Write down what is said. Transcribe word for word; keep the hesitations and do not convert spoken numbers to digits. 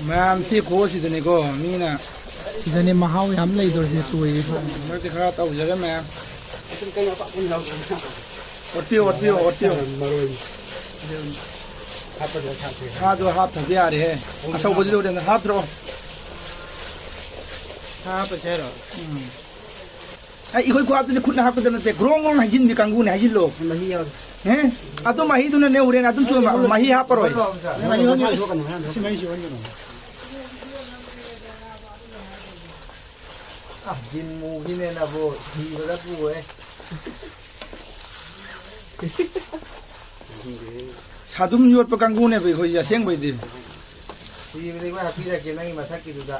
ꯃꯌꯥꯝ ꯁꯤ ꯈꯨꯍꯣꯠꯁꯤꯗꯅꯤꯀꯣ ꯃꯤꯅ ꯁꯤꯗꯅꯦ ꯃꯍꯥꯎ ꯌꯥꯝ ꯂꯩꯗꯣꯔꯤꯁꯦ ꯇꯣꯏꯔꯦ꯫ ꯍꯟꯗꯛꯇꯤ ꯈꯔ ꯇꯧꯖꯔꯦ ꯃꯌꯥꯝ꯫ ꯑꯣꯠꯄꯤꯌꯣ, ꯑꯣꯠꯄꯤꯌꯣ, ꯑꯣꯠꯄꯤꯌꯣ꯫ ꯁꯥꯗꯣ ꯍꯥꯞꯊꯕ ꯌꯥꯔꯦꯍꯦ꯫ ꯑꯆꯧꯕꯗꯨꯗꯤ ꯍꯣꯔꯦꯟ ꯍꯥꯞꯇ꯭ꯔꯣ? ꯁꯥ ꯍꯥꯞꯄꯁꯦ ꯍꯥꯏꯔꯣ? ꯎꯝ꯫ ꯑꯩ, ꯑꯩꯈꯣꯏ ꯈꯨꯍꯥꯞꯇꯨꯗꯤ ꯈꯨꯠꯅ ꯍꯥꯞꯀꯗꯕ ꯅꯠꯇꯦ, ꯒ꯭ꯔꯣꯡ ꯒ꯭ꯔꯣꯡ ꯍꯩꯖꯤꯟꯕꯤ ꯀꯥꯡꯕꯨꯅꯦ, ꯍꯩꯖꯤꯜꯂꯣ꯫ ꯃꯍꯤ ꯌꯥꯎꯔꯤ꯫ ꯑꯦ? ꯑꯗꯨ ꯃꯍꯤꯗꯨꯅꯅꯦ ꯍꯣꯔꯦꯟ ꯑꯗꯨꯝ ꯆꯨꯝꯕ, ꯃꯍꯤ ꯍꯥꯞꯄꯔꯣꯏ꯫ ꯃꯍꯤ ꯌꯥꯎꯔꯤ꯫ ꯁꯤ ꯃꯍꯤ ꯁꯤ ꯑꯣꯟꯒꯅꯨ꯫ ꯑ, ꯖꯤꯝ ꯃꯨꯈꯤꯅꯦꯅꯕꯨ ꯁꯤꯕꯗ ꯄꯨꯋꯦ꯫ ꯁꯥꯗꯨꯝ ꯌꯣꯠꯄ ꯀꯥꯡꯕꯨꯅꯦꯕ ꯑꯩꯈꯣꯏꯁꯦ ꯑꯁꯦꯡꯕꯩꯗꯤ꯫ ꯁꯤꯕꯗꯤ ꯑꯩꯈꯣꯏ ꯍꯥꯞꯄꯤꯔꯛꯀꯦ ꯅꯪꯒꯤ ꯃꯊꯛꯀꯤꯗꯨꯗ꯫